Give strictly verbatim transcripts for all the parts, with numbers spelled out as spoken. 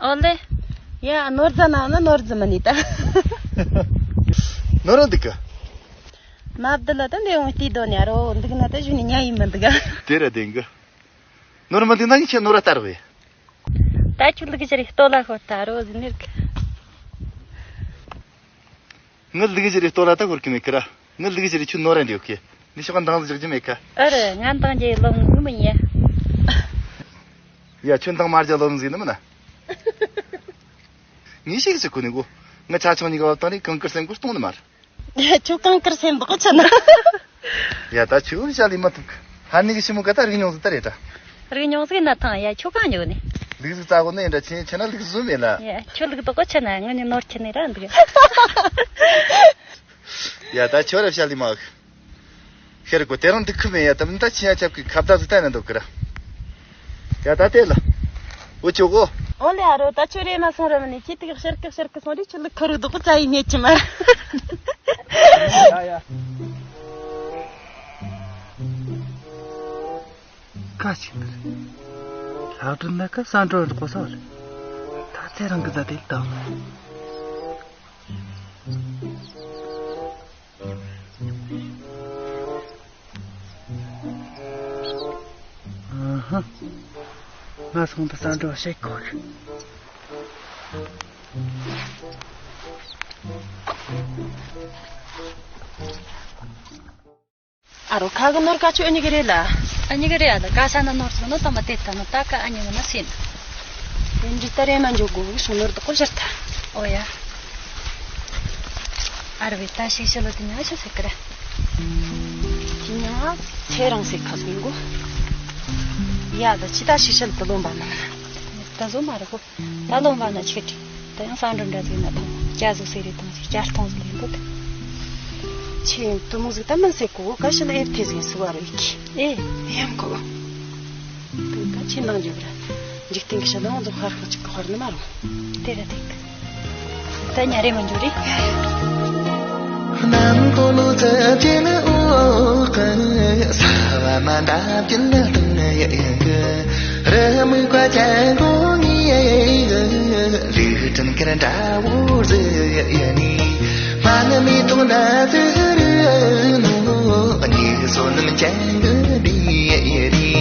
ཨོ་ལེ། ཡ་ནོར་རྫ་ན་ནི་ནོར་རྫི་མི་ནི་ད། ནོར་ར་འདུག་གི། མ་བདེ་ལ་ད་འདི་འོང་བལྟས་དོ་ནི་ཨ་རོ་འདུག་ན་ད་གཞུག་ནས་ཉལ་ཡིན་མི་འདུག་ག། དེ་ར་བདེན་གི། ནོར་མི་འདུག་ན་ངས་ཁྱེད་ནོར་ར་ལྟ་རོགས་ཡེ། ད་ཁྱོད་ལུག་ཅི་རེད་ལྟོ་ལ་ཤོར་ད་རོ་ཟིན་ནིར་གི། ངི་ལུག་ཅི་རེད་ལྟོ་ལ་ད་ཤོར་གི་མེད་གི་ར། ངི་ལུག་ཅི་རེད་ཁྱོད་ནོར་ར་འདི་ཡོད་གི། འདི་ཤོག་འདང་ཟིག་རྒྱུ་མེད་གི། ཨ་རེ་ང་འདང་རྒྱུ་ལོ་ངུ་མི་ཉན། ཡ་ཁྱོད་འདང་མ་རྒྱ་ལོ་ཟིག་ནི་མིན་ན། ངས་ཤེས་ཀྱི་ཟིག་གོ་ནི་གོ། ང་ཆ་ཆུང་གཉིས་ཀ་བབ་བཏང་རེད་གང་ཀིར་སེམས་གོ་གཏོང་ནི་མ་རེད། ཁྱོད་གང་ཀིར་སེམས་འདུག་ཆ་ན། ཡ་ད་ཁྱོད་བྱ་ལས་མ་ཐུབ་གི། ཧ་ནི་གི་ཞི་མོ་ག་ད་རིག་མྱོང་ཟིག་ད་རེད་ད། རིག་མྱོང་ཟིག་ན་ཐང་ཡ་ཁྱོད་གང་ཉོ་ནི། ལུག་ཟིག་རྩ་གོ་ནི་ཡིན་འདྲ་ཆེ་ཆེ་ན་ལུག་ཟིག་མེད་ལ། ཡ་ཁྱོད་ལུག་དོག་གོ་ཆ་ན་ངི་ནི་ནོར་ཁྱི་ནི་ར་འདུག་ཡ་ད་ཁྱོད་ར་བྱ་ལས་མ་གི། ཤེར་གོ་དེ་རང་འདུག་ཁུ་མེད་ཡ་ད་མི་ད་ཆི་ཡ་ཆབ་ཀྱི་ཁ་བརྡ་ཟིག་ད་ན་འདུག་གི་ར། ཡ་ད་དེ་ལ། འོ་ཆོག་གོ། ཨོ་ལེ་ཨ་རོ་ད་ཁྱོད་རེ་མ་སོང་ར་མི་ནི་ཁྱི་དེ་གི་ཤེར་གི་ཤེར་གི་སོང་རི་ཁྱོད་ལུག་ཁ་རུ་འདུག་གི་ཙ་ཡི་ཉེ་ཆི་མ། ཡ་ཡ། ཀ་ཅིག་ནི་རེད། ལྷག་དྲི་ན་ཀ་ས་འགྲོ་འགྲོ་གོ་ས་རེད། ད་ཚེ་རང་གི་ད་དེ་དང་། ཨ་ཧ། ང་སོང་དུ་ས་འགྲོ་བཤད་གོ་གི། ཨ་རོ་ཁ་གི་ནོར་ཁ་ཆུ་ཨ་ཉི་གི་རེད་ལ། ཨ་ཉི་གི་རེད་ཨ་ལ་ཀ་ས་ན་ནོར་སོང་ན་ཏང་མ་དེ་ལྟ་ན་ད་ཀ་ཨ་ཉི་མ་ན་སེ་ན། དེ་འདྲི་ད་རེ་མ་འཇོག་གོ་གི་སོང་ནོར་དོག་གོ་ཤར་ཐ། ཨོ་ཡ། ཨ་ར་བའི་ད་ཤི་ཤི་ལ་དེ་ཉག་ཤི་སེ་ཀ་ར། དེ་ཉག་ཚེ་རང་སེ་ཁ་སོང་གོ། ཡ་ད་ཅི་ད་ཤི་ཤི་ལ་དུ་ལོན་པ་མ་ན། ད་བཟོ་མ་ར་གོ། ད་ལོ་མ་ན་ཆེ་དྲི། ད་ཡང་ས་འགྲོ་འདྲ་ཟིག་ན་ཐང་། རྒྱ་ཟུག་སེ་རེ་ཐང་ཟིག་རྒྱ་སྟོང་ཟིག་ལེན་གོ་ད། ཆེ་དུ་མོ་ཟིག་ད་མིན་སེ་གོ་ག་ཤི་ལ་ཨེབ་ཐེ་ཟིག་སུ་བ་རེ་ཁི། ཨེ། ཡང་གོ། དུ་ད་ཆེ་འདང་རྒྱུ་ར། འཇིག་རྟེན་གི་ཤ་ལ་ང་ཚོ་ཧར་ཧར་ཅིག་གི་ཧར་ནི་མ་རུང་། དེ་ར་ཐེག་ད་ཉ་རེ་མ་འཇུ་རེ། ནམ་གོ་ལོ་ཙ་ཅི་ནི་འོ་ཀ་ས་བ་མ་འདབ་ཀྱི་ལ་དང་ཡ་ཡ་གི། རི་མོའི་བཀའ་ཅན་གོ་ངི་ཡ་ཡ་གི། ལུས་ཀྲིན་ཀར་འདྲ་བོ་ཟི་ཡ་ཡ་ནི། མ་ནི་མི་ཐོག་འདྲ་ཟི་རི་ནོ། གཉིས་སོ་ནམ་ཅན་གི་འདི་ཡ་ཡ་རི།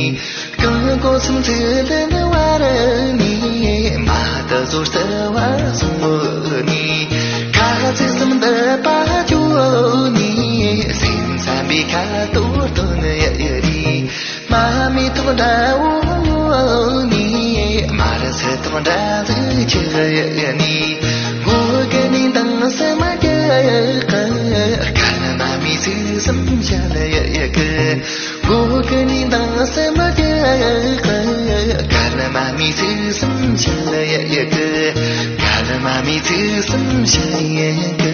གང་གོ་སུམ་ཚེ་ལེན་བར་ནི། མ་ད་ཟོར་ས་བ་སུ་ནི། ཁ་ཚིག་སུམ་འདི་པ་ཅོ་ནི། སེམས་བསམ་པའི་ཁ་ཏོར་དོན་ཡ་ཡ་རི། མ་མི་ཐོག་འདྲ་བོ་ནི། མ་ར་སེ་ཐོག་འདྲ་ཟི་ཆི་ཡ་ཡ་ནི། གོ་གི་ནི་དང་སེ་མ་ཀྱ་ཡ་ཀ། ཀ་ན་མ་མི་སི་སུམ་ཤ་ལ་ཡ་ཡ་ཀི། གོ་གི་ནི་དང་སེ་མ་ཀྱ་ཀ། ཀ་ན་མ་མི་སི་སུམ་ཤ་ལ་ཡ་ཡ་ཀི། ཀ་ན་མ་མི་སི་སུམ་ཤ་ཡ་ཡ་ཀི།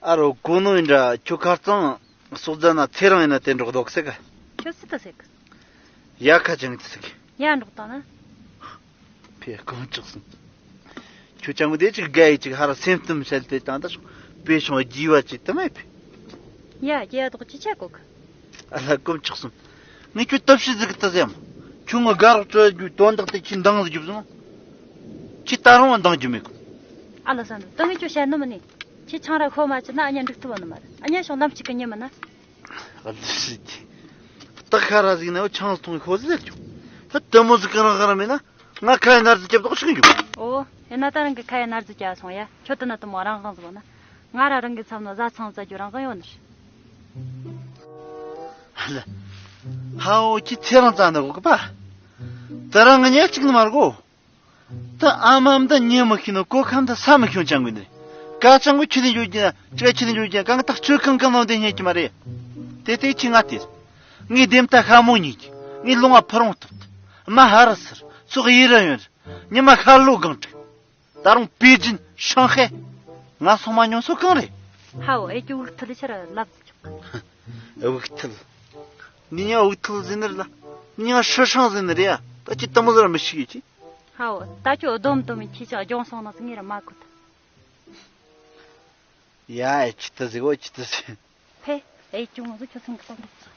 ཨ་རོ་གོ་ནོ་ཡིན་འདྲ་ཁྱོད་ཁ་རྩང་སོག་རྫ་ན་ཚེ་རིང་ཡིན་ན་དེ་འགྲོགས་འདུག་ཟེར་གི། ཁྱོད་སུ་ད་ཟེར་གི། ཡ་ཁ་ཅང་ཅི་ཟེར་གི། ཡ་འགྲོགས་བཏང་ན། ཕེ་དཀོན་མཆོག་གསུམ། ཁྱོད་ཅང་གི་དེ་ཅིག་དགའ་ཡི་ཅིག་ཧ་ར་སེམས་གཏམ་བཤད་དེ་ད་ད་ཤོག་པེ་ཤོང་རྒྱུས་བ་ཅིག་དུ་མེད་པེ། ཡ་རྒྱ་དོག་ཅི་ཆ་གོ་གི། ཨ་ལ་དཀོན་མཆོག་གསུམ། ངས་ཁྱོད་སྟབས་ཤེས་ཟིག་གི་ད་ཟེར་མོ། ཁྱོད་ང་དགའ་རོགས་སྤྲོད་རྒྱུའི་དོན་དག་དེ་ཁྱོད་འདང་ཟིག་རྒྱུབ་སོང་། ཁྱོད་ད་རུང་བ་འདང་རྒྱུ་མེད་གོ། ཨ་ལ་ས་འདུག་ད་ངས་ཁྱོད་བཤད་ནི་མིན་ནི། ཁྱོད་ཆང་ར་ཤོ་མ་བྱེད་ན་ཨ་ཉ་འགྲིག་ཐུབ་བ་ནི་མ་རེད། ཨ་ཉ་ཤོག་ལམ་གཅིག་གི་ཉི་མིན་ན། ཨ་ལ་ཞིག་གི། སྟག་ཤ་ར་ཟིག་ན་ཆང་སྟོང་ཤོ་ཟིག་ཟེར་ཁྱོད། ད་དེ་མོ་ཟིག་གི་རང་ཧ་ར་མེད་ན། ང་ཁ་ཡི་ནར་ཟིག་རྒྱབ་དོག་ཞིག་གི་འཇུག་ཨོ། ཡིན་ན་ད་རང་གི་ཁ་ཡི་ནར་ཟིག་རྒྱབ་སོང་ཡ། ཁྱོད་དེ་ན་དེ་མོ་རང་དབང་ཟིག་ན། ང་ར་རང་གི་མཚམས་ན་བཟའ་ཚང་བཙལ་རྒྱུ་རང་དབང་ཡོད་ནི་རེད། ཧ་ལ། ཧ་འོ་ཁྱི་ཚེ་རང་རྩ་འདི་གོ་གི་པ། ད་རང་ང་ཉལ་གཅིག་ནི་མ་རེད་གོ། ད་ཨ་མ་འདི་ཉན་མི་ཤེས་ནོ་གོ་ཁམ་ད་ས་མི་ཤོང་ཅང་གི་ནི། ཀ་ཅང་གི་ཁྱི་ནི་འཇོག་རྒྱུ་ན་ཅི་ག་ཁྱི་ནི་འཇོག་རྒྱུ་ན་གང་ད་སྤྱོད་གང་གང་ནང་དེ་ཉན་གྱི་མ་རེད། དེ་དེ་ཁྱི་ང་དེ། ངའི་དེམ་ད་ཤ་མོ་ཉིད་ཀྱི། ངའི་ལུང་བ་ཕུ་རོང་ཐུབ། མ་ཧ་ར་སར། སོག་ཡི་ར་ཡོན་ར། ཉི་མ་ཤར་ལོ་གང་དྲུག་ད་རུང་པེ་ཅིན་ཧྲང་ཧའེ། ང་སོང་མ་མྱོང་སོ་གང་རེད། ཧའོ་ཨེ་ཀྱི་དབུགས་ཐུལ་ལི་ཆ་ར་ལབ་ཟིག་ཆོག་དབུགས་ཐུལ། འདི་ཉག་དབུགས་ཐུལ་ཟེར་ནི་རེད་ལ། འདི་ཉག་ཧྲི་ཧྲང་ཟེར་ནི་རེད་ཡ། ད་ཅི་ལྟ་མོ་ཟེར་མི་ཤེས་ཡོད་ཅི། ཧའོ་ད་ཁྱོད་སྡོམ་སྡོམ་མི་ཁྱི་ཅག་ལྗོངས་སོང་ན་ཟིག་ངེད་ར་མ་གོ་ད། ཡ་ཨེ་ཅི་ཏི་ཟིག་འོ་ཅི་ཏི་ཟིག་ཕེ། ཨེ་ཅུང་ང་ཚོ་ཁྱོད་སེམས་ཀྱི་སྟོང་གི།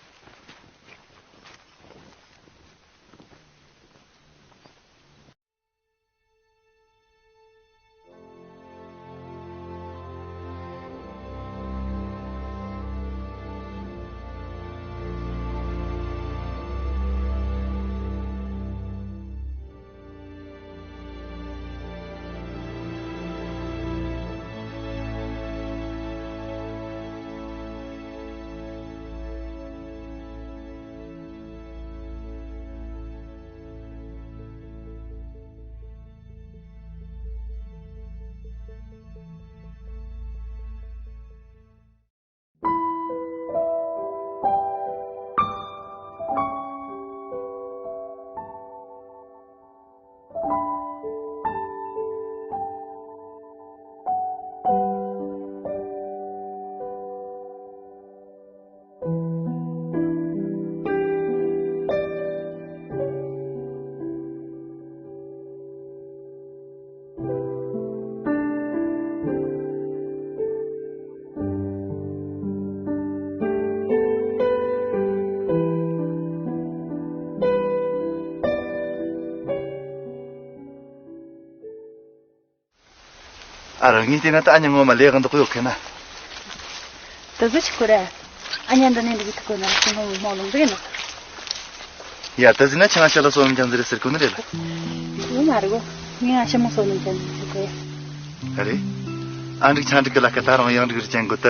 ཨ་རོ། ངས་བལྟས་ན་ད་ཨ་ཉི་ངོ་མ་ལས་གང་འདུག་ཡོད་མཁན་ན། ད་གཟོད་ཆི་ཁོ་ར། ཨ་ཉི་འདི་ནས་འདི་གི་ཐུག་གོ་ན་ཁྱི་ངོ་མ་ལོང་འདུག་ཡིན་ནོ། ཡ་ད་གཟོད་ན་ཁྱི་ང་ཤ་ལ་སོ་མི་ཅང་ཟེར་ཟེར་གོ་ནི་རེད་ལ། ངོ་མ་རེད་གོ། ངས་ང་ཆི་མོ་སོ་མི་ཅང་ཟེར་གོ་ཡ། ཨ་རེད། ཨ་འགྲིག་ཆ་འགྲིག་གི་ལ་ཁ་ད་རང་ཡང་འགྲིག་རེ་ཅན་གོ་ད།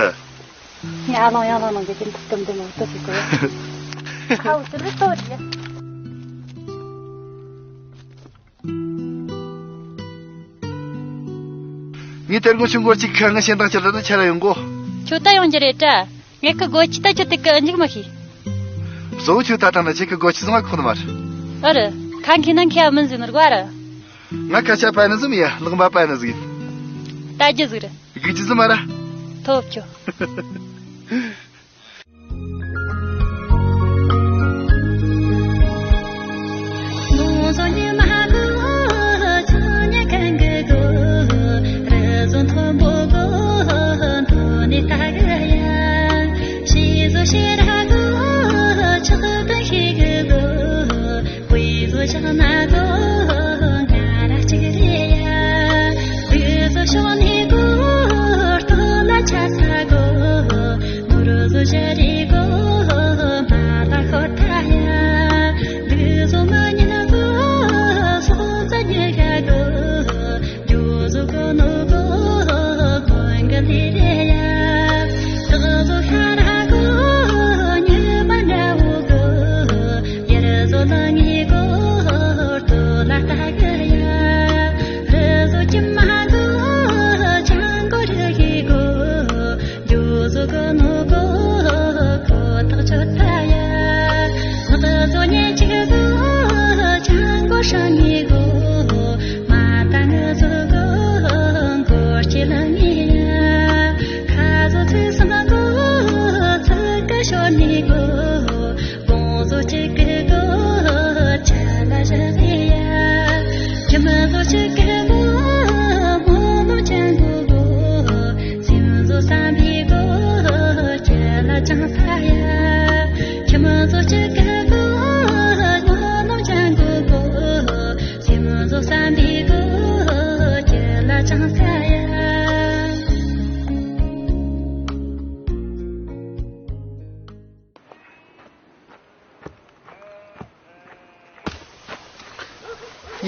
ངས་ཨ་ལོང་ཡང་ལོང་ནང་གི་ཀིན་ཐུག་གམ་འདི་མོ་ད་ཟེར་གོ་ཡ། ཁ་འུ་ཟེར་རེད་ཏོ་རེད། ངས་དེར་དགོང་ཆུང་སྐོར་གཅིག་ཁ་ངའི་ཞེན་དང་ཁྱེར་ལ་ནི་ཁྱེར་ཡོང་གོ། ཁྱོད་ད་ཡོང་རྒྱུ་རེད་དྲ། ངས་ཁི་སྒོ་ཁྱི་ད་ཁྱོད་དེ་ཀི་འཇིག་མ་ཤེས། གཙོ་བོ་ཁྱོད་ད་དང་ན་ཁྱེད་ཀི་སྒོ་ཁྱི་བཟང་བ་ཁོ་ན་མ་རེད། ཨ་རེད། ཁ་མཁས་ན་མཁས་བ་མིན་ཟིན་རྒོ་ཨ་རེད། ང་ཁ་ཆ་པ་ནི་ཟིན་ཡ་ལག་པ་པ་ནི་ཟིན། ད་རྒྱུ་ཟིག་རེད། གི་ཅི་ཟིན་མ་ར། ཐོབ་ཁྱོད།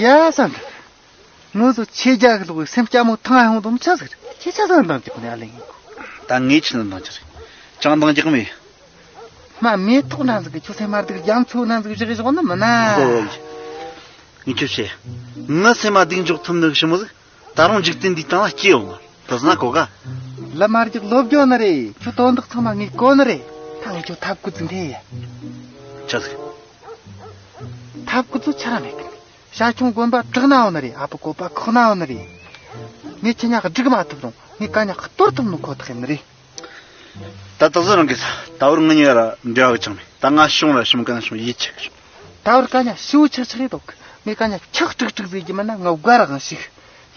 ཡ་སན། ངོ་ཚོ་ཆེ་རྒྱ་གི་ལོག་སེམས་སྐྱ་མོ་ཐང་ཧོང་དུ་མི་ཆ་ཟིག་རེད། ཁྱེད་ཆ་ཟིག་འདང་རྒྱག་ནས་ཨ་ལེ་ཡིན། ད་ངས་ཆི་ནི་འདང་རྒྱག་རེད། ཅང་འདང་རྒྱག་མེད། མ་མེ་ཏོག་འདྲ་ཟིག་གི་ཁྱོད་སེམས་མ་སྡུག་རྒྱ་མཚོ་འདྲ་ཟིག་བཞག་བཞག་ནི་མིན་ན། ཨོ། ངས་ཁྱོད་བཤད། ངའི་སེམས་མ་སྡུག་འཇོག་ཐུབ་ནི་གི་ཞི་མོ་ཟིག་ད་རུང་འཇིག་རྟེན་འདིའི་སྟེང་ལ་སྐྱེས་ཡོང་བ་དེ་ཟིན་ན་གོ་ག་ལ་མ་རྒྱག་ལོབ་རྒྱོ་ནི་རེད། ཁྱོད་དོན་དག་ཚང་མ་ངས་གོ་ནི་རེད། ད་ངས་ཁྱོད་ཐབས་བཀོད་ཟིག་འཐེན་ཡ། ཆ་ཟིག་ཐབས་བཀོད་ཚོ་ཆ་ར་མེད་གི། ཞྭ་ཆུང་དགོན་པ་དྲག་ན་འོ་ནི་རེད། ཨ་ཕ་བཀོད་པ་ཁོག་ན་འོ་ནི་རེད། ངས་ཁྱེད་ཉག་སྒྲིག་མ་ཐུབ་རུང་ངས་ཀ་ཉག་གཏོར་ཐུབ་ནི་ཁོ་ཐག་ཡིན་ནི་རེད། ད་དག་ཟོ་རང་གིས་ད་བར་ངི་གཉིས་ར་འབྲེལ་བ་གི་ཆང་མེད། ད་ང་ཤོང་ར་ཤོང་གང་ཤོང་ཡིད་ཆེས་གི་ཤོང་། ད་བར་ཀ་ཉག་ཤིའུ་ཆག་ཆག་ཡིན་འདུག་ངས་ཀ་ཉག་ཆག་ཀྲིག་ཀྲིག་ཟེར་གྱི་མིན་ན་ང་དགའ་ར་གང་ཞིག་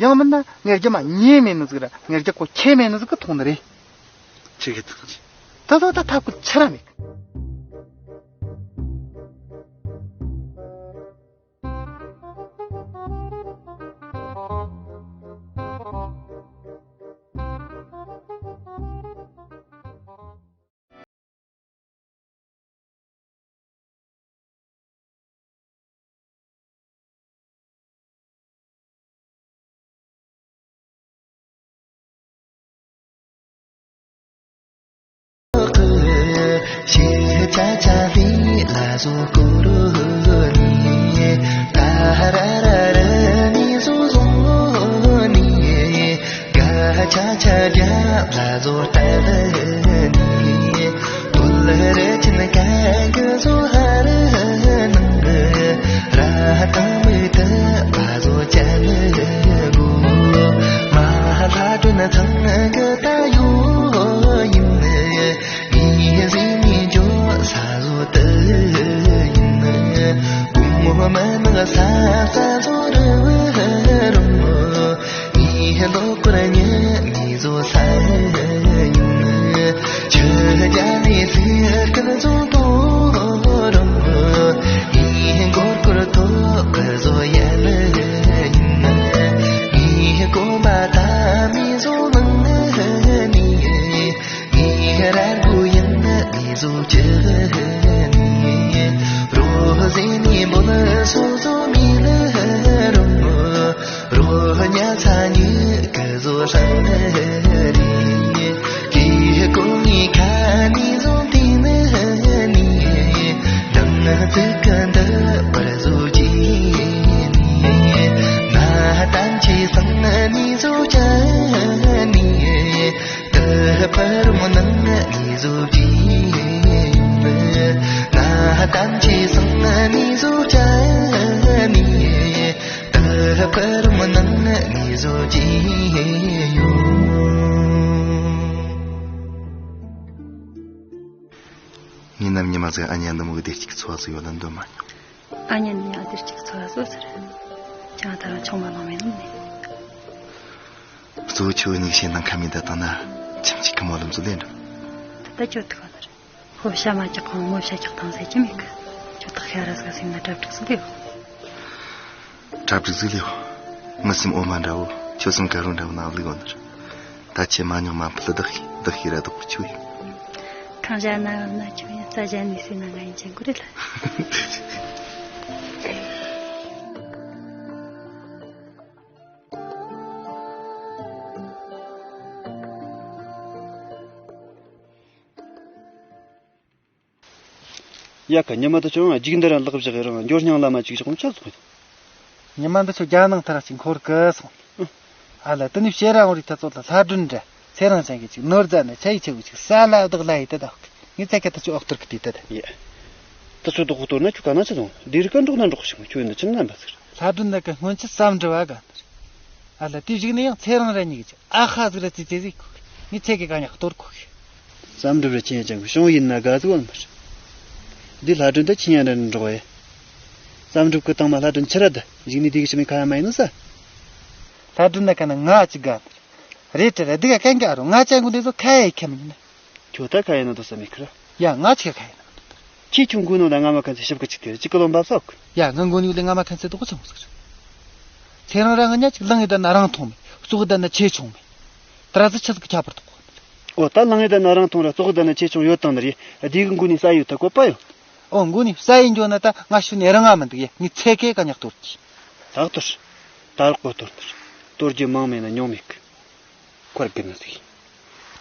ཡང་མིན་ན་ངས་རྒྱ་མ་ཉེས་མེད་ནི་ཟིག་ར་ངས་རྒྱ་ཁོ་ཁྱེད་མེད་ནི་ཟིག་གི་མཐོང་ནི་རེད། ཆི་གི་ཐག་ཆི། ད་དོ་ད་ཐབས་ཀྱི་ཆི་ར་མེད། ངའི་ནམ་ཉི་མ་ཟིག་ཨ་ཉན་འདི་མོ་གི་བདེ་སྐྱིད་ཀྱི་འཚོ་བ་ཟིག་ཡོད་ལ་འདོད་མ་མྱོང་། ཨ་ཉན་ནི་ཡང་བདེ་སྐྱིད་ཀྱི་འཚོ་བ་བཟོ་ཟེར། ཅང་ད་རང་ཆུང་མ་ལང་མེད་ནམ་ནི། གཙོ་བོ་ཆུ་བོ་གཉིས་ཤེས་ནང་ཁ་མི་ད་དང་ན་ཁྱིམ་གཅིག་ཁ་མོ་ལམ་ཟིག་ལེན་འགྲོ། ད་ལྟ་ཁྱོད་ཐུག་ག་ནར། ཧོ་ཤ་མ་རྒྱག་གང་ངོ་ཤ་རྒྱག་དང་ཟེར་གྱི་མེད་གི། ཁྱོད་ཐག་ཤ་ར་ཟིག་སེམས་ན་གྲ་སྒྲིག་ཟིག་ལེའོ། གྲ་སྒྲིག་ཟིག་ལེའོ། མི་སེམས་འོ་མ་འདྲ་བོ། ཁྱོད་སེམས་དཀར་རོ་འདྲ་བོ་ན་བླུག་འོ་ནར། ད་ཁྱེད་མ་ཉོག་མ་ཕུལ་བདག་གིས་བདག་གིས་ར་བདག་པོ་ཆུ་ཡིན། ཁང་བཞག་ན་འོ་ན་ཁྱོད་ཡང་རྩྭ་བཞག་ནས་ཟེར་ན་ང་ཡིན་ཅན་ཀུ་རེད་ལ། ཡ་ཁ་ཉི་མ་དུ་ཆུང་འཇིག་འདི་ར་ལག་བཞག་རང་འབྱོར་སྙིང་ལ་མ་ཅིག་ཆོག་མཆོད་སོང་། ཉི་མ་འདི་ཆུ་རྒྱ་ནང་ཐར་ཅིག་འཁོར་གི་སོང་། ཨ་ལ་དེ་ནི་བྱེད་རང་རིག་ཐ་ཚོད་ལ་ལྷ་སྒྲོན་འདྲ་ཚེ་རིང་ཅན་གྱི་ཅིག་ནོར་རྫ་ནི་ཆ་ཡི་ཆེ་བོ་ཅིག་ས་ལ་བདག་ལ་ཡི་དེ་དག་ངི་ཚེ་ཁ་ཐ་ཆུ་ཨོག་ཐུར་གི་དེ་དེ་དེ། ཡ། དུ་ཆུ་དུ་ཁུ་ཐོར་ན་ཆུ་ག་ན་ཆུ་དང་དེ་རིག་ག་འགྲོག་ན་འགྲོག་ཞིག་མ་ཆུ་ཡིན་ན་ཆུ་ན་འབའ་ཟིག་ལྷ་སྒྲོན་ན་གི་སྔོན་ཆུ་བསམ་འདྲི་བ་ག་ཨ་ལ་དེ་བཞུགས་ནས་ཡང་ཚེ་རིང་ར་གཉིས་ཀྱི་ཨ་ཁ་ཟིག་ར་ཙི་ཙི་ཟིག་ཁུག་ངི་ཚེ་གི་ག་ཉག་གཏོར་ཁུག་གི། བསམ་འགྲུབ་ར་ཆེན་ཡ་ཅང་གི་བྱུང་ཡིན་ན་དགའ་ཟིག་བ་མར། འདི་ལྷ་སྒྲོན་ད་ཆིན་ཡ་འདྲ་འགྲོགས་ཡ། བསམ་འགྲུབ་ཀི་དང་མ་ལྷ་སྒྲོན་ཆི་ར་ད་བཞུགས་ནས་དེ་གི་ཕྱི་མི་ཁ་ཡ་མ་ཡིན་ནོ་ས། ལྷ་སྒྲོན་ན་ཁ་ན་ང་ཅི་དགའ་ནི་རེད་དྲ་ར་འདི་ག་གན་ག་རོ་ང་ཅན་གུ་འདི་ཚོ་ཁ་ཡ་ཁ་མི་ཡིན་ན། ཁྱོད་ད་ཁ་ཡ་ན་དོ་ས་མི་ཁི་ར། ཡ་ང་ཅི་ག་ཁ་ཡ་ན། ཁྱེད་ཁྱོད་མགོ་ནོ་ད་ང་མ་ཁན་ཚེ་ཞིབ་གི་ཅིག་དེ་ཅིག་གི་ལོན་པ་སོག་ཡ་ང་མགོ་ནི་ལས་ང་མ་ཁན་ཚེ་དོ་གོ་ཆང་སོག་ཚེ་རང་རང་ང་ཉ་ཅིག་ལང་ཡི་ད་ན་རང་ཐོང་མེ་ཙོག་ཡི་ད་ན་ཆེ་ཆུང་མེ། ཏྲ་ཟི་ཆི་ཟིག་ཁྱབ་པར་དོག་ཨོ་ད་ལང་ཡི་ད་ན་རང་ཐོང་ར་ཙོག་ཡི་ད་ན་ཆེ་ཆུང་ཡོད་དང་ནི་རེད། དེ་གི་མགོ་ནི་ས་ཡོད་ད་གོ་པ་ཡོད། ཨོ་མགོ་ནི་ས་ཡི་འཇོ་ན་ད་ང་ཤུ་ནི་རང་ང་མི་འདུག་ཡ་ངི་ཚེ་གེ་ག་ཉག་གཏོར་གི། ད་གཏོར། ད་རོག་གོ་གཏོར་གཏོར། གཏོར་རྒྱུ་མང་མེད་ན་ཉུང་མེད་གི། མཁར་དགུ་ནི་ཟིག་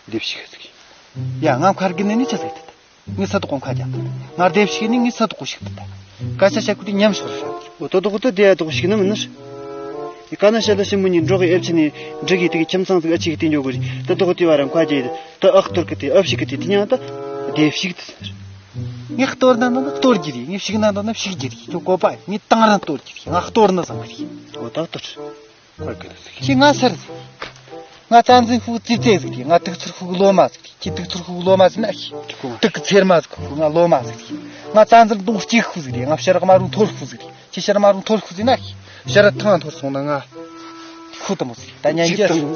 ལྡེབས་ཤིག་ཟིག་ཡ་ང་མཁར་དགུ་ནི་ནི་ཆི་ཟིག་ད་ད། ངའི་ས་དོག་གོང་ཁ་རྒྱབ། ང་སྡེབ་ཞིག་ནི་ངའི་ས་དོག་གོ་ཞིག་ཏུ་ད། ཀ་ཤ་ཤ་ཁུ་དེ་ཉམས་ཤོར་ཤ། འོ་ད་དོག་ཏུ་དེ་ཡ་དོག་ཞིག་ནི་མིན་ནི། ཀ་ན་ཤ་ལ་ཤི་མུ་ནི་འབྲོག་གི་ཨེབ་ཆི་ནི་འབྲི་གི་དེ་གི་ཁྱིམ་ཚང་ཟིག་ཨ་ཆི་གི་དེ་འཇོག་གི་རེད། ད་དོག་དེ་བ་རང་ཁ་རྒྱ་ཡི་ད་ཨག་གཏོར་གི་དེ་ཨབ་ཞིག་གི་དེ་དེ་ཉང་ད་སྡེབ་ཞིག་ཏུ་ཟེར། ངས་གཏོར་ན་ན་ན་གཏོར་གི་རེད། ངས་ཞིག་ན་ན་ན་ཞིག་གི་རེད། ཁྱོད་གོ་པ་ངས་དང་རང་གཏོར་གི་རེད། ང་གཏོར་ན་བཟང་གི་རེད། འོ་ད་གཏོར། ཁྱེད་ང་སར་ཟིག་ང་བཙན་འཛུལ་ཤུགས་ཙི་ཙེ་ཟིག་རེད། ང་དུག་ཚུར་ཤུགས་ལོ་མ་ཟིག་རེད། ཁྱེད་དུག་ཚུར་ཤུགས་ལོ་མ་ཟིག་ན་ཤི། དུག་གི་ཚེར་མ་ཟིག་ཤུགས་ང་ལོ་མ་ཟིག་རེད། ང་བཙན་འཛུལ་གདོང་སྐྱེ་ཤུགས་ཟིག་རེད། ང་ཕྱི་རག་མ་རུང་འཐོར་ཤུགས་ཟིག་རེད། ཁྱེད་ཕྱི་རག་མ་རུང་འཐོར་ཤུགས་ཟིག་ན་ཤི། ཕྱི་རག་ཐང་འཐོར་སོང་ན་ང་ཁུ་དུ་མོ་ཟིག་རེད། ད་ཉན་རྒྱུ་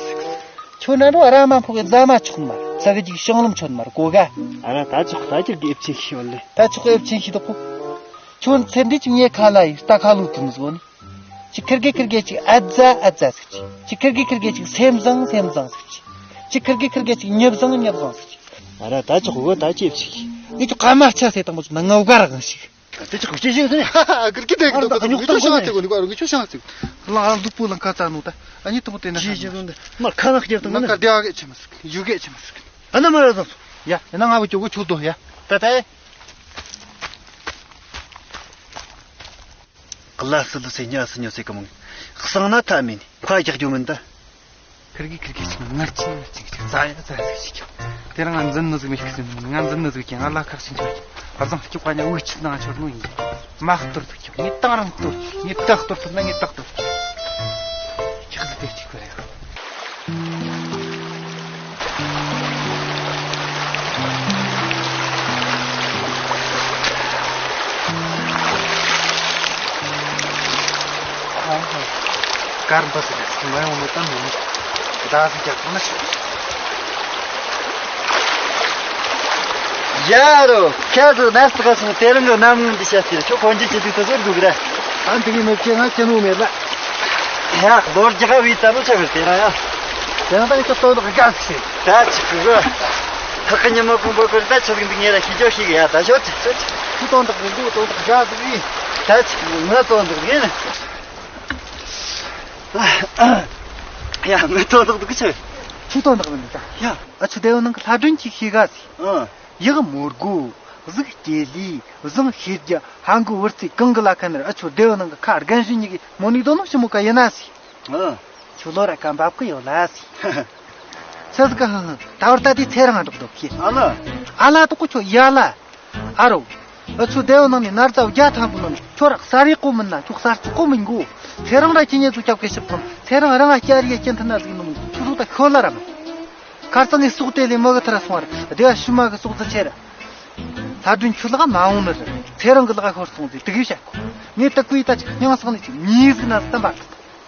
ཁྱོད་ན་འགྲོ་ར་མ་ཕོག་གི་རྫ་མ་ཆོག་མ་རེད། ས་གི་ཅིག་ཤང་ལམ་ཆོད་མར་གོ་ག་ཨ་ར་ད་ཆོག་ད་ཅིག་གི་ཨེབ་ཆེ་ཤི་བ་ལེ། ད་ཆོག་ཨེབ་ཆེ་ཤི་དོ་ཁོ། ཁྱོད་ཚེ་འདི་ཅིག་ངའི་ཁ་ལ་ཡི་རྟ་ཁ་ལུ་ཐུམ་ཟོ་ནི། ཅིག་ཁིར་གི་ཁིར་གི་ཅིག་ཨ་ཛ་ཨ་ཛ་ཟིག་ཅིག་ཅིག་ཁིར་གི་ཁིར་གི་ཅིག་སེམས་བཟང་སེམས་བཟང་ཟིག་ཅིག་ཅིག་ཁིར་གི་ཁིར་གི་ཅིག་ཉབ་བཟང་ཉབ་བཟང་ཟིག་ཅིག་ཨ་ར་ད་ཆོག་གོ་ད་ཅིག་ཨེབ་ཆེ་ཤི། ངས་ཁྱོད་ཀ་མ་ཆ་སེ་དང་པོ་ཅིག་ན་ང་བ་ར་གང་ཞིག་དེ་ཅི་ཁུ་ཅི་ཞིག་ཟེར། ཨ་ཀིར་ཀི་དེ་ཨ་ཀིར་ཀི་ཉོག་ཏག་ཉོག་ཏག་ཅིག་ནི་ཀོ་ནི་ཀོ་ཨ་རུ་ཀི་ཆོ་ཤང་ཅིག་ལ་ཨ་ལུ་པུ་ལང་ཀ་ཙ་ནུ་ད་ཨ་ནི་དང་པོ་དེ་ན་ཅི་ཞིག་ཟེར་མར་ཁ་ནག་སྐྱེར་དང་ན་ཀ་དེ་ཨ་གེ་ཆེ་མ་སིག་ཡུ་གེ་ཆེ་མ་སིག་ཨ་ན་མ་ར་ཟང་ཡ་ཡ་ན་ང་བ་ཅོ་གོ་ཆུ་དོ་ཡ་ད་ད་ཡ། ཀི་ལ་སི་ལུ་སེ་ཉ་སི་ཉོ་སེ་ཀ་མང་གསང་ན་ཐ་མིན་ཁ་རྒྱག་རྒྱུ་མིན་ད། ཁིར་གི་ཁིར་གི་ཅིག་ངར་ཅིག་ངར་ཅིག་ཅིག་ཙ་ཡ་ཙ་ཡ་ཟིག་ཅིག་དེ་རིང་ང་འཛིན་ནི་ཟིག་མི་ཤིག་ཟིན་ང་འཛིན་ནི་ཟིག་ཀྱང་ང་ལ་ཁག་ཅིག་འཆོར་ཀྱང་བར་ཙང་སྐྱུག་པ་ཉ་འུ་ཆི་ནང་འཆོར་ནོ་ཡིན། མ་གཏོར་ཐུབ་ཀྱང་ངས་དང་རང་གཏོར་ངས་བདག་གཏོར་ཐུབ་ན་ངས་བདག་གཏོར་ཐུབ་ཁྱག་ཟིག་དེ་གཅིག་པ་རེད། ཀར་འབབ་ཟིན་མ་ཡོང་མི་ལྟ་མི་ཡོང་། བདག་ཟིག་རྒྱག་ཐུབ་ན་ཆོག་ཡ་རོ། ཁྱེད་ཚོ་ནས་ཚགས་སོང་། དེ་རིང་གི་གནམ་ངོ་འདི་བཤད་ཟེར་ཁྱོད་གོན་རྒྱུ་ཅི་ཐུག་ཐུག་ཟེར་འདུག་ར། ཨ་འདི་གི་མི་ཁྱེད་ང་ཁྱེད་ནུ་མེད་ལ། ཡ་ལོ་རྒྱག་བའི་ལྟ་བུ་ཆགས་ཟེར་ར་ཡ། དེ་རིང་ད་ནི་ཁྱོད་སྟོན་ཐོག་དགའ་ཟིག་ཟེར། ད་ཅི་གི་གི་ཐག་གི་ཉི་མ་ཀུན་པོ་ཀུན་ད་ཆི་གི་འདི་ངེད་ལ་ཤི་ཅོ་ཤི་གི་ཡ་ད་ཤོད་ཅི་ཤོད་ཅི། ཁྱོད་སྟོན་ཐོག་གི་འདུག་སྟོན་ཐོག་དགའ་ཟིག་ཡིན། ད་ཅི་ང་སྟོན་ཐོག་ཡིན། ཡ་ང་སྟོན་ཐོག་འདུག་གི་ཆི། ཁྱོད་སྟོན་ཐོག་མི་འདུག་ད། ཡ་ཨ་ཆུ་དེ་བ་ནང་གི་ལྷ་སྒྲོན་གྱིས་ཤི་ག་ཟིག་ཨ། ཡག་མོ་དགོ། གཟུགས་སྐྱེ་ལི། བཟང་ཤེས་རྒྱ་ཧང་གི་བུར་རྩིས་གང་གི་ལ་ཁ་ནར་ཨ་ཆོ་སྡེ་བ་ནང་གི་ཁ་རྒན་ཞུ་གཉིས་ཀྱི་མོ་ནི་དོ་ནོ་ཞི་མོ་ཀ་ཡིན་ན་སི། ཨ། ཆུ་ལོ་ར་ཀ་འབབ་གི་ཡོད་ལ་སི། ཆི་ཟིག་ག་ཧང་ཧང་ད་བར་ད་དེ་ཚེ་རང་འགྲོགས་འགྲོགས་ཁྱི། ཨ་ལ། ཨ་ལ་དོ་ཀོ་ཆོ་ཡ་ལ། ཨ་རོ། ཨ་ཆོ་སྡེ་བ་ནང་ནས་ནར་ཙའུ་རྒྱ་ཐང་པོ་ནང་ཁྱོ་ར་གསར་ཡེ་ཀོ་མིན་ན་ཁྱོ་གསར་ཚུགས་ཀོ་མིན་གོ། ཚེ་རང་ར་ཁྱི་ཉེ་ཚུ་སྐྱབས་གི་ཞིབ་ཙམ་ཚེ་རང་རང་ང་སྐྱ་རིའི་སྐྱེ་མཐུན་ན་ཟིག་ནོ་མིན་ཁྱོ་ཚུགས་ད་ཁྱོ་ལ་ར་མིན། ཁར་སང་ངས་ཟོག་དེ་ལས་མི་གི་ཐར་སོང་བར་སྡེ་བ་ཤུ་མ་གི་ཟོག་རྫི་ཆེ་ར། ལྷ་སྒྲོན་ཁྱོད་ལག་མ་འོང་ནི་རེད། ཚེ་རིང་གི་ལག་ཤོར་སོང་ཟིག་དེ་གིས་བཤད་གོ། ངས་དེ་ཀུའི་ད་ཅིག་སྙིང་སང་ནས་ཅིག་མྱི་ཟིག་ན་ཟིག་བསྟན་པ་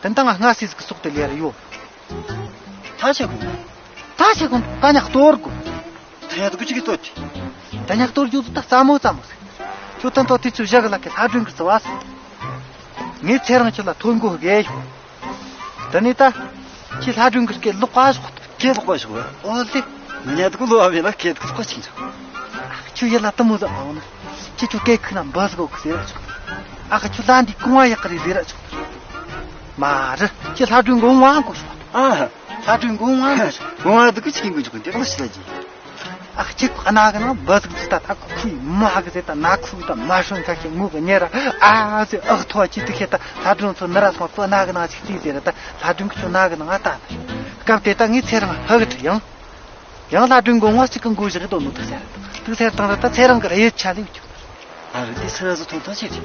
དེ་འདང་ང་སྔ་སེ་ཟིག་གི་ཟོག་དེ་ལས་ར་ཡོད། ད་ཆེ་གོ། ད་ཆེ་གོ་ད་ཉག་གཏོར་གོ། ད་ཡ་དུ་ཀུ་ཅིག་གི་ལྟོས་ཏེ། ད་ཉག་གཏོར་རྒྱུ་ད་རྩ་མོ་རྩ་མོ་ཟིག་ཁྱོད་ད་ལྟོ་དེ་ཚོ་བཞག་གི་ལག་གི་ལྷ་སྒྲོན་གི་རྩི་བ་ཟིག་ངས་ཚེ་རིང་ཁྱོད་ལ་ཐོ་འགོད་དགོས་ཡོད། དེ་ནས་ད། ཁྱེད་ལྷ་སྒྲོན་གྱི་སྐད་ལོག་པ་ཞོག་སྐད་ལོག་པ་ཞོག་ཨོ་ལེ། ང་ཉལ་དུ་ལོག་པ་མེད་ན་སྐད་དུ་ལོག་པ་ཞིག་འཇོག་ཁྱོད་ཡིད་ལ་དུ་མོ་ཟ་འོང་ན། ཁྱེད་ཁྱོད་སྐད་ཁུ་ན་འབུ་ཟིག་གོ་གི་ཟེར་ར་ཆོག་ཨ་ཁ་ཁྱོད་ལྷ་འདི་གོང་བ་ཡག་གི་རེད་ཟེར་ར་ཆོག་མ་རེད། ཁྱེད་ལྷ་སྒྲོན་གོང་བ་གོ་ཞོག་ཨ། ལྷ་སྒྲོན་གོང་བ་གོ་ཞོག་གོང་བ་དུ་ཀི་ཆི་གིན་གོ་ཆོག་གི་འདི་ལ་ཤི་ལ་ཅི། ཨ་ཁྱེད་ཁོ་ན་གི་ནང་འབུ་ཟིག་ཅི་ད་ད་ཁོ་ཁོའི་མ་གི་ཟེར་ད་ན་ཁུ་ད་མ་ཧྲོན་ཁ་ཁྱེད་ངུ་གི་ཉེ་ར་ཨ་ཟེར་ཨག་ཐོ་ཅི་དུ་ཁྱེད་ད་ལྷ་སྒྲོན་ཚོ་ནི་ར་སོང་ཁོ་ན་གི་ནང་ཅིག་ཅི་ཟེར་ད་ལྷ་སྒྲོན་གི་ཚོ་ན་གི་ནང་ཨ་ད་ནི་སྐབས་དེ་ད་ངས་ཚེ་རིང་ཧ་གི་ཁྲི་ཡང་ཡང་ལྷ་སྒྲོན་མགོ་ངོ་གཅིག་གི་མགོ་བཞག་གི་དོ་ནོ་དུ་ཟེར་དུ་ཟེར་དང་ར་ད་ཚེ་རིང་གི་ར་ཡོད་ཆ་ལེ་བཅུག་ཨ་རི་དེ་སི་ར་ཟི་ཐོང་ཐོང་ཆེ་ཆེ།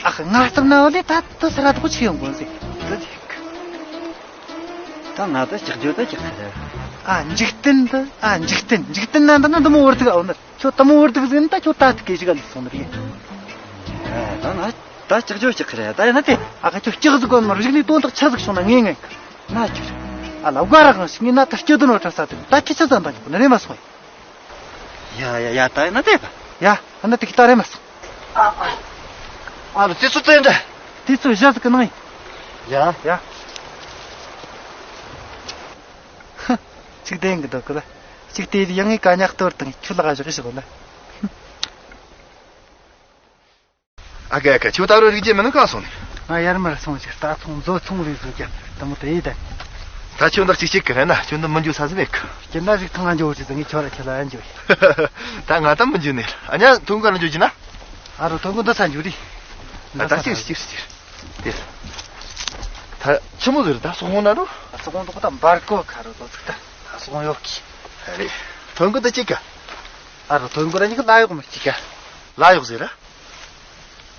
ཨ་ཁ་ང་སྟབས་ན་འོ་ལེ་ད་དུ་སི་ར་དོ་ཆེ་ཡོང་གོ་ཟེ། འདི་དེ་ཀ་ད་ང་ད་ལྕགས་རྒྱུ་ད་ལྕགས་ཁ་ར། ཨ་འཇིག་རྟེན་འདི་ཨ་འཇིག་རྟེན་འཇིག་རྟེན་ན་འདི་ན་འདི་མོ་བར་དུ་ཨོ་ནར་ཁྱོད་ད་མོ་བར་དུ་ཟིན་ད་ཁྱོད་ད་དུ་སྐད་ཞིག་ཨ་ལི་སོང་ནི་རེད། ཨ་ད་ང་ད་ལྕགས་རྒྱུ་ལྕགས་ཁ་ར་ད་ཡིན་ན་དེ། ཨ་ཁ་ཁྱོད་ལྕགས་ཟིག་གོ་ནོ་རིག་ནི་དོན་དག་ཆ་ཟིག་བྱུང་ན་ངེས་ངེས་ཀ་ན་ཁྱོད་ཨ་ལ་བག་ར་གང་ཞིག་ངེས་ན་ད་སྐྱོ་དོན་བ་ཁྲ་ས་དུ་ད་ཁྱི་ཆ་ཙམ་ད་ཁྱོད་ནི་རེད་མ་སོང་། ཡ་ཡ་ཡ་ད་ཡིན་ན་དེ་ད། ཡ་ཨ་ན་དེ་གི་ད་རེད་མ་སོང་། ཨ་ཨ་ཨ་རུ་དེ་ཚོ་བཙན་འདྲ། དེ་ཚོ་བཞག་གི་ནང་ཡིན། ཡ་ཡ། ཧ། གཅིག་བསྟན་གི་འདུག་གི་ལ། གཅིག་བལྟས་ཡང་ངས་ག་ཉག་གཏོར་དང་ཁྱོད་ལག་བཞག་བཞག་ལ། ཨ་ཀ་ཨ་ཀ་ཁྱོད་ད་རུང་རིག་རྒྱུ་མིན་ན་གང་སོང་ནས། ང་ཡར་མར་སོང་ཞིག་རྟ་ཚོང་མཛོ་ཚོང་རེ་བཟོ་རྒྱབ་དུ་མོ་དེ་ཡི་ད། ད་ཁྱོད་འདི་གཅིག་གཅིག་གི་རེད་ན་ཁྱོད་འདི་མི་འཇུ་ས་ཟིག་མེད་གི། སྐྱིད་ན་རིག་ཐང་ང་འཇོ་ཅི་ཟིག་ངས་ཁྱོད་ར་ཁྱེད་ལ་ཡང་འཇུ། ད་ང་ད་མི་འཇུ་ནས་ཨ་ཉ་ཐོན་ག་ན་འཇུ་གྱི་ན། ཨ་རོ་ཐོན་གོ་འདི་ས་འཇུ་རི། ཨ་ད་གཅིག་གཅིག་གཅིག་དེ། ད་ཆི་མོ་ཟེར་ད་སོག་ཧོང་ན་རུ། སོག་ཧོང་དུ་ད་འབར་གོ་ཁ་རུ་ལོ་ཚིག་ད་སོག་ཧོང་ཡོག་གི། ཨ་རེ། ཐོན་གོ་ད་གཅིག་ག་ཨ་རོ་ཐོན་གོ་ར་ཉིག་ལ་ཡོག་མི་གཅིག་ག་ལ་ཡོག་ཟེར་ར།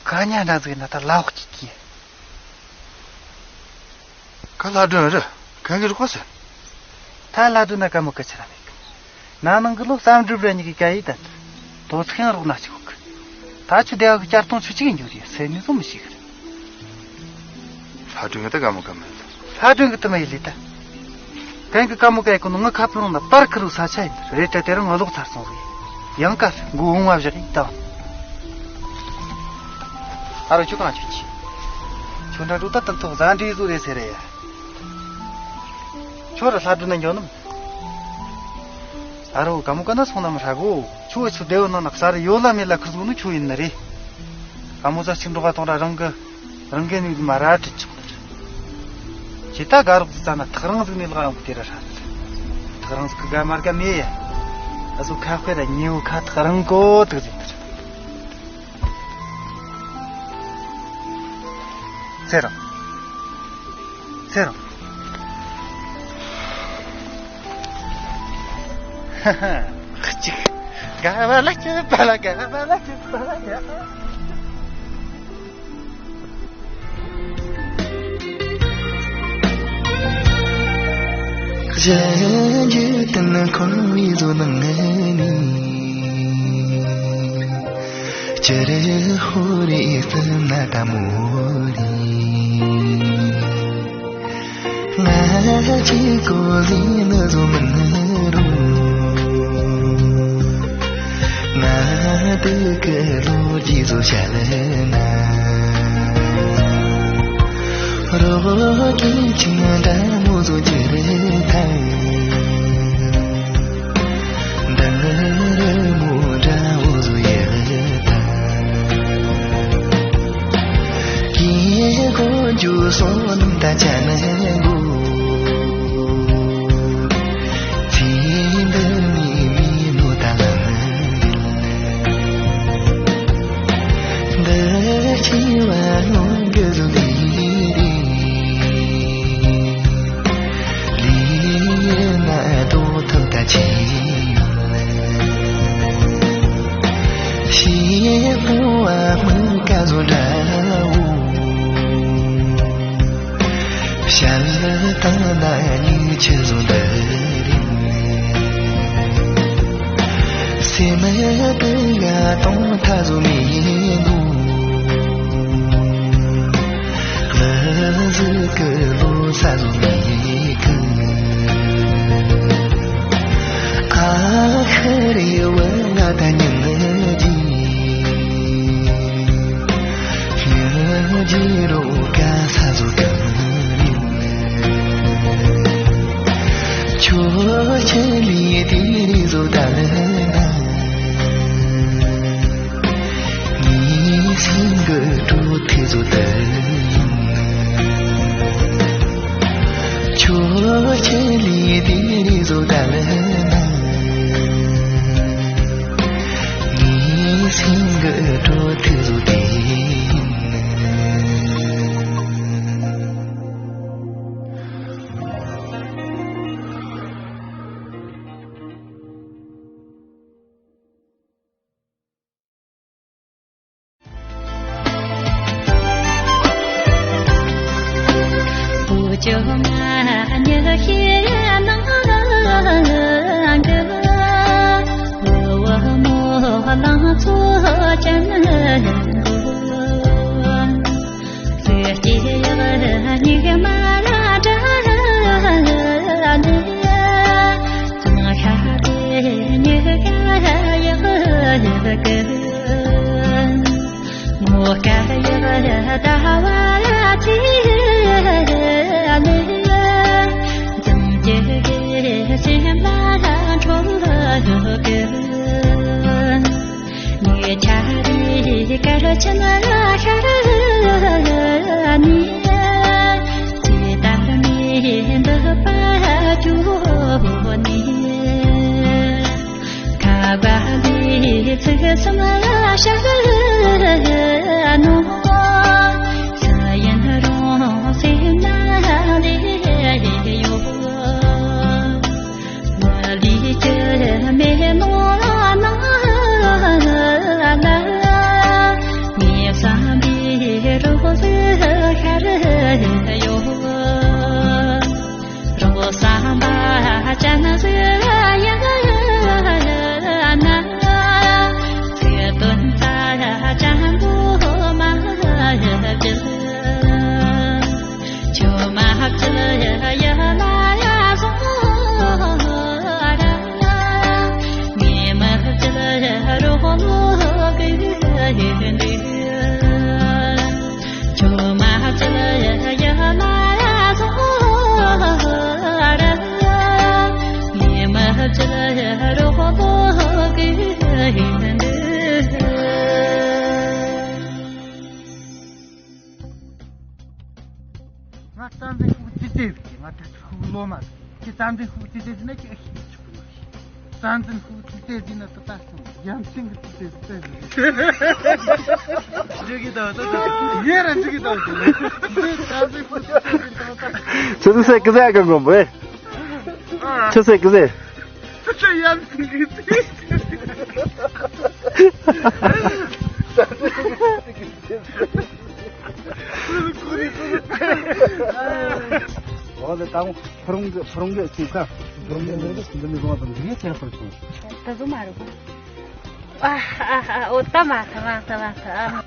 ག་ཉ་འདྲ་ཟིག་ན་ད་ལ་ཡོག་གཅིག་གི། ག་ལ་སྒྲོན་རི་གང་གི་རུ་གོ་ཟེར། ད་ལ་སྒྲོན་ན་ག་མོ་ག་ཆི་ར་མེད་གི། ན་ནང་གི་ལོ་བསམ་འགྲུབ་ར་ཉིག་གི་ག་ཡི་ད། དོ་ཚིག་ཡང་རོགས་ན་ཅིག་ཡོད་གི། ད་ཆུ་བདེ་བ་གི་བསྐྱར་གཏོང་ཆུ་གཅིག་གི་འཇུ་རེད་སེ་ནི་བཟོ་མི་ཤེས་གི། ལྷ་སྒྲོན་གི་ད་ག་མོ་ག་མེད། ལྷ་སྒྲོན་གི་ད་མ་ཡི་ལི་ད། གན་གི་ཀ་མོ་ཀ་ཡི་ཀུ་ནུ་ང་ཁ་ཕུ་རུང་ན་པར་ཁུ་རུ་ས་ཆ་ཡིན་རེད། ད་དེ་རིང་ང་ལོག་ཚར་སོང་རེད། ཡང་ཀ་མགོ་འོང་བ་བཞག་ཡིན་ད། ཨ་རོ་ཁྱོད་གང་ཁྱོད་ཀྱི། ཁྱོད་འདྲ་འགྲོ་ད་ཏན་ཏོག་ཟ་འདྲེ་བཟོ་རེད་ཟེར་རེད་ཡ། ཁྱོད་ར་ལྷ་སྒྲུབ་ན་འགྱོ་ནམ། ཨ་རོ་ཀ་མོ་ཀ་ན་སོང་ནམ་ཧྲ་གོ། ཁྱོད་ཆུ་སྡེ་བོ་ནང་ན་གསར་ཡོད་ལ་མེད་ལ་ཁུར་བཟོ་ནི་ཁྱོད་ཡིན་ནི་རེད། ཀ་མོ་ཟ་ཆིག་འགྲོ་ག་དང་ར་རང་གི། རང་གི་ནུས་མ་ར་ཁྲིད་ཆོག་ནི་རེད། ཇི་ལྟ་དགའ་རོགས་ཟ་ན་ཐག་རིང་ཟིག་ནས་ལག་ཡོང་གི་དེ་ར་ཧྲ་རེད། ཐག་རིང་ཟིག་གི་དགའ་མ་དགའ་མེད་ཡ། ཨ་ཟོ་ཁ་དཔེ་ར་ཉེ་བོ་ཁ་ཐག་རིང་གོ་དུ་ཟིག་ནི་རེད། ཚེ་རིང་། ཚེ་རིང་། ཧ་ཧ། གཅིག་དགའ་བ་ལ་སྐྱིད་པ་ལ་དགའ་བ་ལ་སྐྱིད་པ་ལ་དགའ། གཞན་རྒྱུད་དུ་ནི་འཁོར་བའི་བཟོ་ནང་ནས། སྤྱིར་ཧོ་རེ་བསམ་ན་ད་མོ་རེད། ང་གཅིག་གོ་ལི་ནི་བཟོ་མིན་རུང་། ང་དུ་གི་ལོ་རྒྱུས་བཟོ་བྱ་ལ་ན། རོ་གི་ཆིང་འདྲ་མོ་བཟོ་རྒྱུ་རེད་ད། འདི་རི་མོ་འདྲ་བོ་བཟོ་ཡི་ད། ཀྱེ་གོ་འཇུ་སོ་ནམ་ད་ཅ་ན་གོ། ཚེ་འདི་ནི་མི་ནོ་ད་ལ་ནི། འདི་ཆེ་བ་ནོ་གི་བཟོ་ལི་རེད། ལི་ན་དོ་ཐུབ་ད་ཆེ། ཤེས་པོ་བ་མི་ཀ་བཟོ་འདྲ་བོ། ཞལ་ལ་བཏང་ན་ཉིད་ཆེ་བཟོ་འདྲ་རེད། སེམས་དུ་ཡ་གཏོང་ཐ་བཟོ་མི་ཡིན་ནོ། ལ་ཟི་ཀི་ལོ་ས་ལོ་མི་ཀི། ཨ་ཁ་རེ་བ་ང་ད་ཉིན་ལ་ཇི། ཉིན་ཇི་རོ་ཀ་ས་ཟོ་ཀ་རེ། ཁྱོད་ཆེ་ལི་དེ་རེ་ཟོ་ད་ལ་ན། ངའི་སེམས་ཀྱི་དྲོད་ཐིགས་བཟོ་ལྟར་ཡིན། ཁྱོད་ཆེད་ལས་དེ་རེ་བཟོ་ལྟར་ན། ངའི་སེམས་ཀྱི་དྲོད་ཐིགས་བཟོ་དེ་ཡིན། ང་རྩ་འཛིན་ཤོག་ཅི་བྱེད་ཟེར། ང་དྲུག་ཅུ་ཁུག་ལོ་མ་ཟེར། ཁྱེད་རྩ་འཛིན་ཤོག་ཅི་བྱེད་ཟེར་ན་ཁྱེད་ཤེས་ཆོག་གི་མ་ཤེས། རྩ་འཛིན་ཤོག་ཅི་བྱེད་ཟེར་ན་ད་ལྟ་སོང་ཡ་མཚན་གི་ཅི་བྱེད་ཟེར། འགྲིག་གི་འདུག་ད་ད་ཡེ་ར་འགྲིག་གི་འདུག་འདི་རྩ་འཛིན་ཤོག་ཅི་བྱེད་ཟེར་ན་ད་ད། ཆུ་ཚོད་ཟེར་གི་ཟེར་གི་མགོན་པོ་ཨེ། ཆུ་ཚོད་གི་ཟེར། ཆུ་ཚོད་ཡ་མཚན་གི་ཅི་བྱེད། འོ་ལེ། ད་ཕུ་རུང་གི་ཕུ་རུང་གི་ཅིག་ད་ཕུ་རུང་གི་འདི་ནས་བཟུང་བ་དང་འདི་ཡེ་ཆེར་ཕུར་སོང་། ད་བཟོ་མ་རུང་། ཨ་ཨ་ཨ། འོ་ད་མ་ཐ་མ་ཐ་མ་ཐ། ཨ།